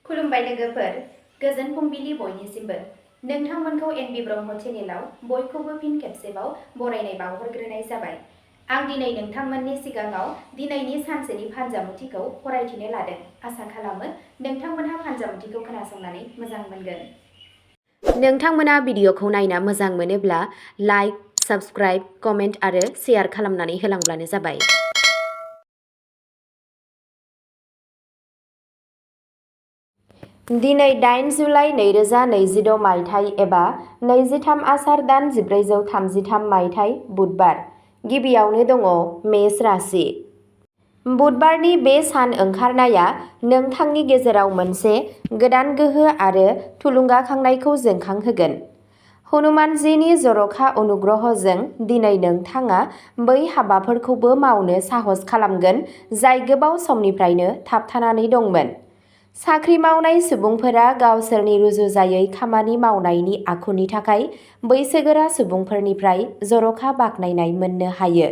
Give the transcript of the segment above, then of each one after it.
खुलुमबाय लोगोफोर, गोजोन फुंबिलि बयनिसिमबो। नोंथांमोनखौ एनबि ब्रह्म चेनेलाव बयखौबो फिन खेबसेबाव बरायनाय बावहरग्रोनाय जाबाय। आं दिनै नोंथांमोननि सिगाङाव दिनैनि सानसेनि फानजामुथिखौ फरायथिनो लादों। आसा खालामो नोंथांमोनहा फानजामुथिखौ खोनासंनानै मोजां मोनगोन। नोंथांमोना भिडिअखौ नायना मोजां मोनोब्ला लाइक, साबस्क्राइब, कमेन्ट आरो शेयार खालामनानै होलांब्लानो जाबाय। दिनै 8 जुलाइ 2026 मायथाइ एबा 23 आसार दान 1433 मायथाइ बुधबार। गिबियावनो दङ मेष राशि। बुधबारनि बे सान ओंखारनाया नोंथांनि गेजेराव मोनसे गोदान गोहो आरो थुलुंगाखांनायखौ जोंखांहोगोन। हनुमानजिनि जर'खा अनुग्रहजों दिनै नोंथाङा बै हाबाफोरखौबो मावनो साहस खालामगोन जाय गोबाव समनिफ्रायनो थाबथानानै दंमोन। साख्रि मावनाय सुबुंफोरा गावसोरनि रुजुजायै खामानि मावनायनि आखुनि थाखाय बैसोगोरा सुबुंफोरनिफ्राय जर'खा बाख्नायनाय मोननो हायो।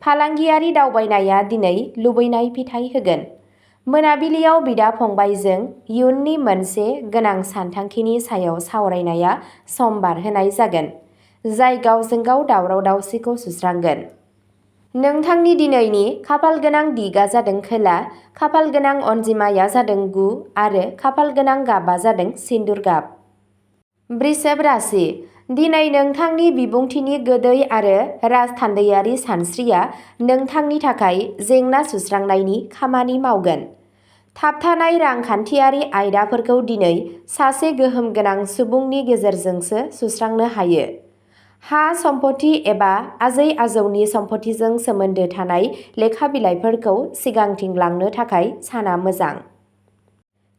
फालांगियारि दावबायनाया दिनै लुबैनाय फिथाइ होगोन। मोनाबिलियाव बिदा-फंबायजों इयुननि मोनसे गोनां सानथांखिनि सायाव सावरायनाया सम बारहोनाय जागोन, जाय गावजों गाव दावराव-दावसिखौ सुस्रांगोन। नोंथांनि दिनैनि खाफालगोनां दिगआ जादों खोला, खाफालगोनां अनजिमाया जादों 9 आरो खाफालगोनां गाबआ जादों सिन्दुर गाब। वृषभ राशि। दिनै नोंथांनि बिबुंथिनि गोदै आरो राजथान्दैयारि सानस्रिया नोंथांनि थाखाय जेंना सुस्रांनायनि खामानि मावगोन। थाबथानाय रांखान्थियारि आयदाफोरखौ दिनै सासे गोहोम गोनां सुबुंनि गेजेरजोंसो सुस्रांनो हायो। हा सम्पथि एबा आजै-आजौनि सम्पथिजों सोमोन्दो थानाय लेखा बिलाइफोरखौ सिगांथिं लांनो थाखाय साना मोजां।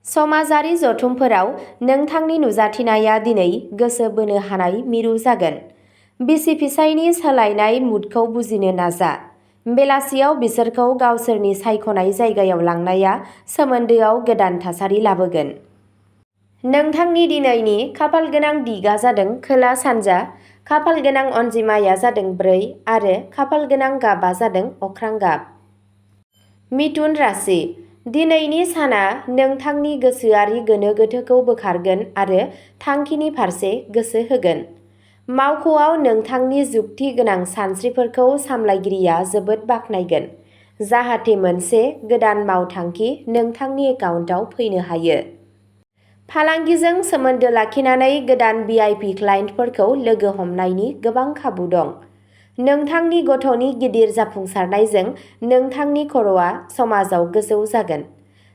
समाजारि जथुमफोराव नोंथांनि नुजाथिनाया दिनै गोसो बोनो हानाय मिरु जागोन। बिसि-फिसायनि सोलायनाय मुडखौ बुजिनो नाजा। बेलासियाव बिसोरखौ गावसोरनि सायख'नाय जायगायाव लांनाया सोमोन्दोआव गोदान थासारि लाबोगोन। नोंथांनि दिनैनि खाफालगोनां दिगआ जादों खोला-सानजा, खाफालगोनां अनजिमाया जादों 4 आरो खाफालगोनां गाबआ जादों अख्रां गाब। मिथुन राशि। दिनैनि साना नोंथांनि गोसोआरि गोनो-गोथोखौ बोखारगोन आरो थांखिनि फारसे गोसो होगोन। मावख'आव नोंथांनि जुक्ति गोनां सानस्रिफोरखौ सामलायगिरिया जोबोद बाख्नायगोन, जाहाथे मोनसे गोदान मावथांखि नोंथांनि एकाउन्टआव फैनो हायो। फालांगिजों सोमोन्दो लाखिनानै गोदान भिआइपि क्लाइन्टफोरखौ लोगो हमनायनि गोबां खाबु दं। नोंथांनि गथ'नि गिदिर जाफुंसारनायजों नोंथांनि खर'आ समाजाव गोजौ जागोन।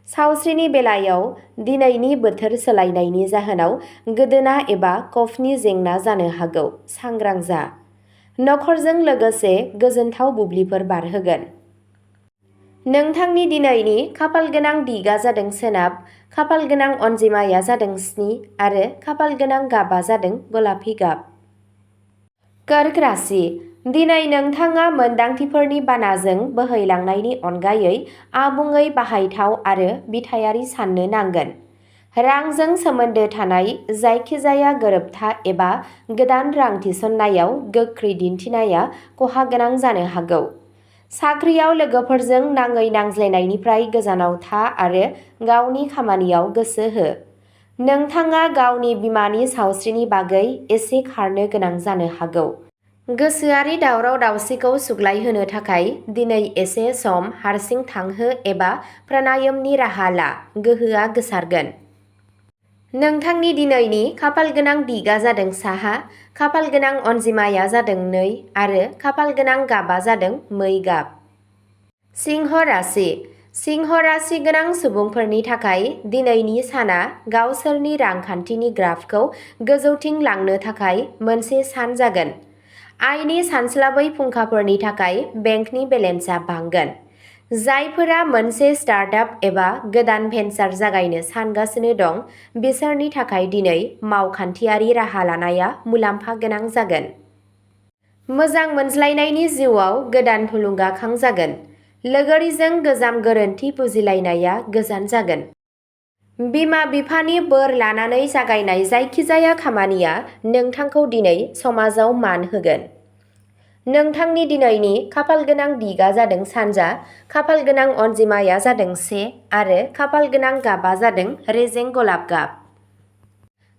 सावस्रिनि बेलायाव दिनैनि बोथोर सोलायनायनि जाहोनाव गोदोना एबा कफनि जेंना जानो हागौ, सांग्रां जा। नखरजों लोगोसे गोजोनथाव बुब्लिफोर बारहोगोन। नोंथांनि दिनैनि खाफालगोनां दिगआ जादों सोनाब, खाफालगोनां अनजिमाया जादों 7 आरो खाफालगोनां गाबआ जादों गलापि गाब। कर्क राशि। दिनै नोंथाङा मोनदांथिफोरनि बानाजों बोहैलांनायनि अनगायै आबुङै बाहायथाव आरो बिथायारि साननो नांगोन। रांजों सोमोन्दो थानाय जायखिजाया गोरोबथा एबा गोदान रां थिसननायाव गोख्रै दिन्थिनाया खहा गोनां जानो हागौ। साख्रियाव लोगोफोरजों नाङै नांज्लायनायनिफ्राय गोजानाव था आरो गावनि खामानियाव गोसो हो। नोंथाङा गावनि बिमानि सावस्रिनि बागै एसे खारनो गोनां जानो हागौ। गोसोआरि दावराव-दावसिखौ सुग्लायहोनो थाखाय दिनै एसे सम हारसिं थांहो एबा प्राणायामनि राहा ला, गोहोआ गोसारगोन। नोंथांनि दिनैनि खाफालगोनां दिगआ जादों साहा, खाफालगोनां अनजिमाया जादों 2 आरो खाफालगोनां गाबआ जादों मै गाब। सिंह राशि। सिंह राशि गोनां सुबुंफोरनि थाखाय दिनैनि साना गावसोरनि रांखान्थिनि ग्राफखौ गोजौथिं लांनो थाखाय मोनसे सान जागोन। आयनि सानस्लाबै फुंखाफोरनि थाखाय बेंकनि बेलेन्सआ बांगोन। जायफोरा मोनसे स्टार्टआप एबा गोदान भेन्सार जागायनो सानगासिनो दं, बिसोरनि थाखाय दिनै मावखान्थियारि राहा लानाया मुलाम्फा गोनां जागोन। मोजां मोनज्लायनायनि जिउआव गोदान थुलुंगाखां जागोन। लोगोरिजों गोजाम गोरोन्थि बुजिलायनाया गोजान जागोन। बिमा-बिफानि बोर लानानै जागायनाय जायखिजाया खामानिया नोंथांखौ दिनै समाजाव मान होगोन। नोंथांनि दिनैनि खाफाल गोनां दिगा जादों सानजा, खाफाल गोनां अनजिमाया जादों 1 आरो खाफाल गोनां गाबा जादों रेजें गलाब गाब।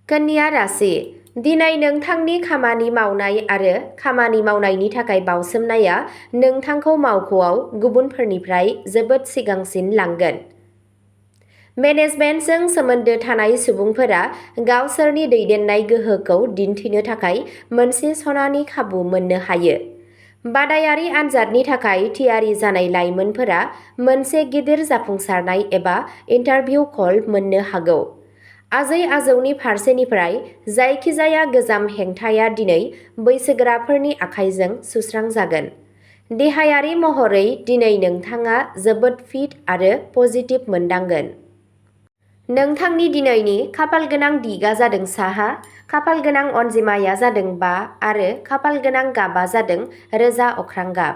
कन्या राशि, दिनै नोंथांनि खामानि मावनाय आरो खामानि मावनायनि थाखाय बावसोमनाया नोंथांखौ मावख'आव गुबुनफोरनिफ्राय जोबोद सिगांसिन लांगोन। मेनेजमेन्टजों सोमोन्दो थानाय सुबुंफोरा गावसोरनि दैदेननाय गोहोखौ दिन्थिनो थाखाय मोनसे सनानि खाबु मोननो हायो। बादायारि आनजादनि थाखाय थियारि जानाय लाइमोनफोरा मोनसे गिदिर जाफुंसारनाय एबा इन्टारभिउ कल मोननो हागौ। आजै-आजौनि फारसेनिफ्राय जायखिजाया गोजाम हेंथाया दिनै बैसोगोराफोरनि आखाइजों सुस्रांजागोन। देहायारि महरै दिनै नोंथाङा जोबोद फिट आरो पजिटिभ मोनदांगोन। नोंथांनि दिनैनि खाफाल गोनां दिगा जादों साहा, खाफाल गोनां अनजिमाया जादों 5 आरो खाफाल गोनां गाबा जादों रोजा अख्रां गाब।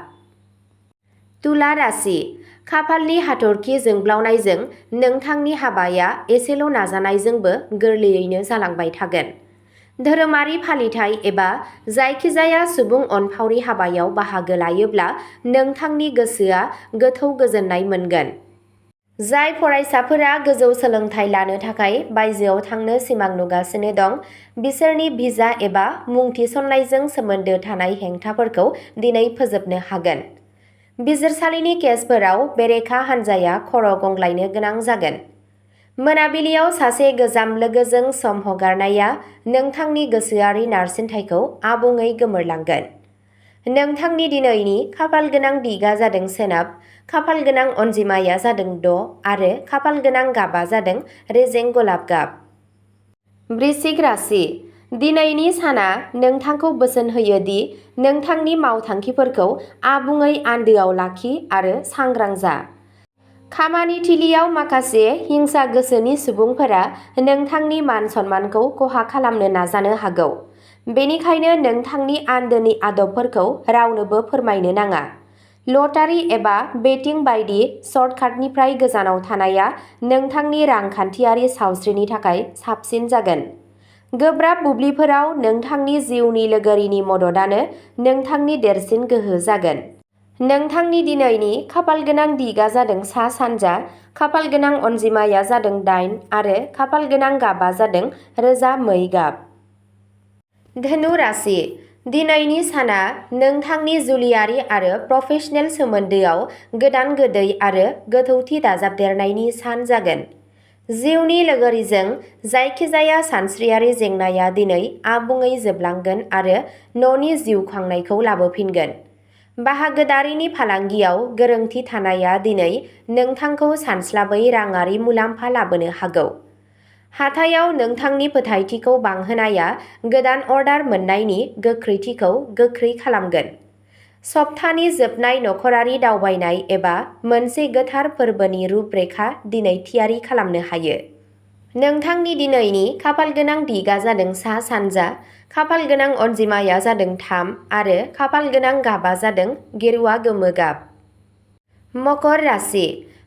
तुला राशि, खाफालनि हाथरखि जोंब्लावनायजों नोंथांनि हाबाया एसेल' नाजानायजोंबो गोरलैयैनो जालांबाय थागोन। धोरोमारि फालिथाय एबा जायखिजाया सुबुं अनफावरि हाबायाव बाहागो लायोब्ला नोंथांनि गोसोआ गोथौ गोजोननाय मोनगोन। जाय फरायसाफोरा गोजौ सोलोंथाइ लानो थाखाय बायजोआव थांनो सिमां नुगासिनो दं, बिसोरनि भिजा एबा मुं थिसननायजों सोमोन्दो थानाय हेंथाफोरखौ दिनै फोजोबनो हागोन। बिजिरसालिनि केसफोराव बेरेखा हान्जाया खर' गंग्लायनो गोनां जागोन। मोनाबिलियाव सासे गोजाम लोगोजों सम हगारनाया नोंथांनि गोसोआरि नारसिनथायखौ आबुङै गोमोरलांगोन। नोंथांनि दिनैनि खाफाल गोनां दिगा जादों सोनाब, खाफाल गोनां अनजिमाया जादों 6 आरो खाफाल गोनां गाबा जादों रेजें गलाब गाब। वृश्चिक राशि, दिनैनि साना नोंथांखौ बोसोन होयो दि नोंथांनि मावथांखिफोरखौ आबुङै आन्दोआव लाखि आरो सांग्रां जा। खामानि थिलियाव माखासे हिंसा गोसोनि सुबुंफोरा नोंथांनि मान-सन्मानखौ खहा खालामनो नाजानो हागौ। बेनिखायनो नोंथांनि आन्दोनि आदबफोरखौ रावनोबो फोरमायनो नाङा। लटारि एबा बेटिं बायदि सर्टकाटनिफ्राय गोजानाव थानाया नोंथांनि रांखान्थियारि सावस्रिनि थाखाय साबसिन जागोन। गोब्राब बुब्लिफोराव नोंथांनि जिउनि लोगोरिनि मददानो नोंथांनि देरसिन गोहो जागोन। नोंथांनि दिनैनि खाफाल गोनां दिगा जादों सा-सानजा, खाफाल गोनां अनजिमाया जादों 8 आरो खाफाल गोनां गाबा जादों रोजा मै गाब। धनु राशि, दिनैनि साना नोंथांनि जुलियारि आरो प्रफेशनेल सोमोन्दोआव गोदान गोदै आरो गोथौथि दाजाबदेरनायनि सान जागोन। जिउनि लोगोरिजों जायखिजाया सानस्रियारि जेंनाया दिनै आबुङै जोबलांगोन आरो न'नि जिउ खांनायखौ लाबोफिनगोन। बाहागोदारिनि फालांगियाव गोरोंथि थानाया दिनै नोंथांखौ सानस्लाबै राङारि मुलाम्फा लाबोनो हागौ। हाथायाव नोंथांनि फोथायथिखौ बांहोनाया गोदान अर्डार मोन्नायनि गोख्रैथिखौ गोख्रै खालामगोन। सप्तानि जोबनाय नखरारि दावबायनाय एबा मोनसे गोथार फोरबोनि रुपरेखा दिनै थियारि खालामनो हायो। नोंथांनि दिनैनि खाफाल गोनां दिगा जादों सा-सानजा, खाफाल गोनां अनजिमाया जादों 3 आरो खाफाल गोनां गाबा जादों गेरुआ गोमो गाब। मकर राशि,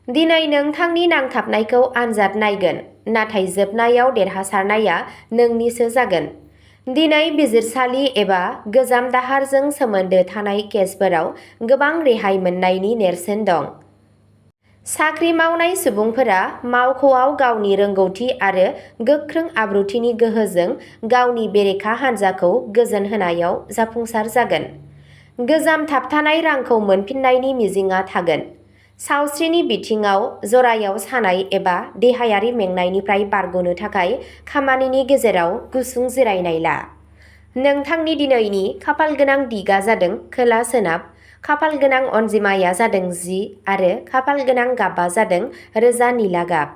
दिनै नोंथांनि नांथाबनायखौ आनजाद नायगोन, नाथाय जोबनायाव देरहासारनाया नोंनिसो जागोन। दिनै बिजिरसालि एबा गोजाम दाहारजों सोमोन्दो थानाय केसफोराव गोबां रेहाय मोन्नायनि नेरसोन दं। साख्रि मावनाय सुबुंफोरा मावख'आव गावनि रोंगौथि आरो गोख्रों आब्रुथिनि गोहोजों गावनि बेरेखा हान्जाखौ गोजोन होनायाव जाफुंसार जागोन। गोजाम थाबथानाय रांखौ मोनफिननायनि मिजिंआ थागोन। सावस्रिनि बिथिङाव जरायाव सानाय एबा देहायारि मेंनायनिफ्राय बारग'नो थाखाय खामानिनि गेजेराव गुसुं जिरायनाय ला। नोंथांनि दिनैनि खाफाल गोनां दिगा जादों खोला-सोनाब, खाफाल गोनां अनजिमाया जादों 10 आरो खाफाल गोनां गाबा जादों रोजा निला गाब।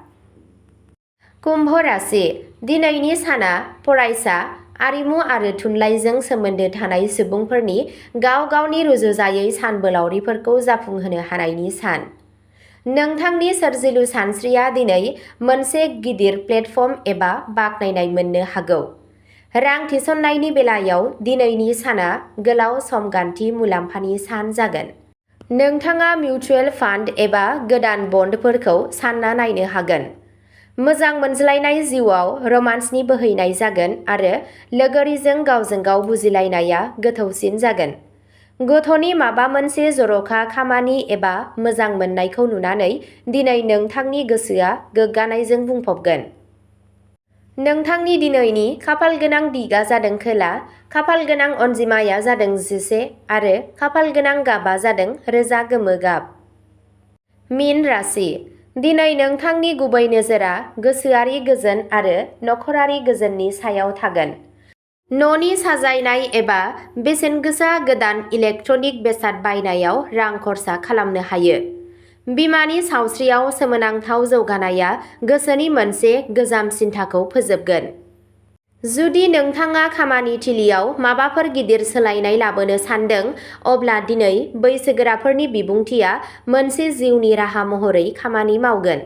कुम्भ राशि, दिनैनि साना फरायसा, आरिमु आरो थुनलाइजों सोमोन्दो थानाय सुबुंफोरनि गाव-गावनि रुजुजायै सानबोलावरिफोरखौ जाफुंहोनो हानायनि सान। नोंथांनि सोरजिलु सानस्रिया दिनै मोनसे गिदिर प्लेटफर्म एबा बाख्नायनाय मोननो हागौ। रां थिसननायनि बेलायाव दिनैनि साना गोलाव समगान्थि मुलाम्फानि सान जागोन। नोंथाङा मिउचुएल फान्ड एबा गोदान बन्डफोरखौ सानना नायनो हागोन। मोजां मोनज्लायनाय जिउआव रमान्सनि बोहैनाय जागोन आरो लोगोरिजों गावजों गाव बुजिलायनाया गोथौसिन जागोन। गथ'नि माबा मोनसे जर'खा खामानि एबा मोजां मोननायखौ नुनानै दिनै नोंथांनि गोसोआ गोग्गानायजों बुंफबगोन। नोंथांनि दिनैनि खाफालगोनां दिगा जादों खोला, खाफालगोनां अनजिमाया जादों 11 आरो खाफालगोनां गाबा जादों रोजा गोमो गाब। मीन राशि। दिनै नोंथांनि गुबै नोजोरा गोसोआरि गोजोन आरो नखरारि गोजोननि सायाव थागोन। न'नि साजायनाय एबा बेसेनगोसा गोदान इलेक्ट्रनिक बेसाद बायनायाव रां खरसा खालामनो हायो। बिमानि सावस्रियाव सोमोनांथाव जौगानाया गोसोनि मोनसे गोजाम सिन्थाखौ फोजोबगोन। जुदि नोंथाङा खामानि थिलियाव माबाफोर गिदिर सोलायनाय लाबोनो सानदों, अब्ला दिनै बैसोगोराफोरनि बिबुंथिया मोनसे जिउनि राहा महरै खामानि मावगोन।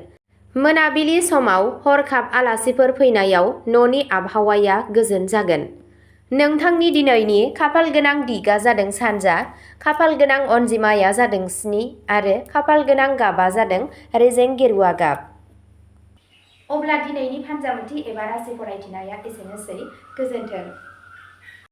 मोनाबिलि समाव हरखाब आलासिफोर फैनायाव न'नि आबहावाया गोजोन जागोन। नोंथांनि दिनैनि खाफालगोनां दिगा जादों सानजा, खाफालगोनां अनजिमाया जादों 7 आरो खाफालगोनां गाबा जादों रेजें गेरुवा गाब। अब्ला दिनैनि फानजामुथि एबा राशि फरायथिनाया एसेनोसै। गोजोन्थों।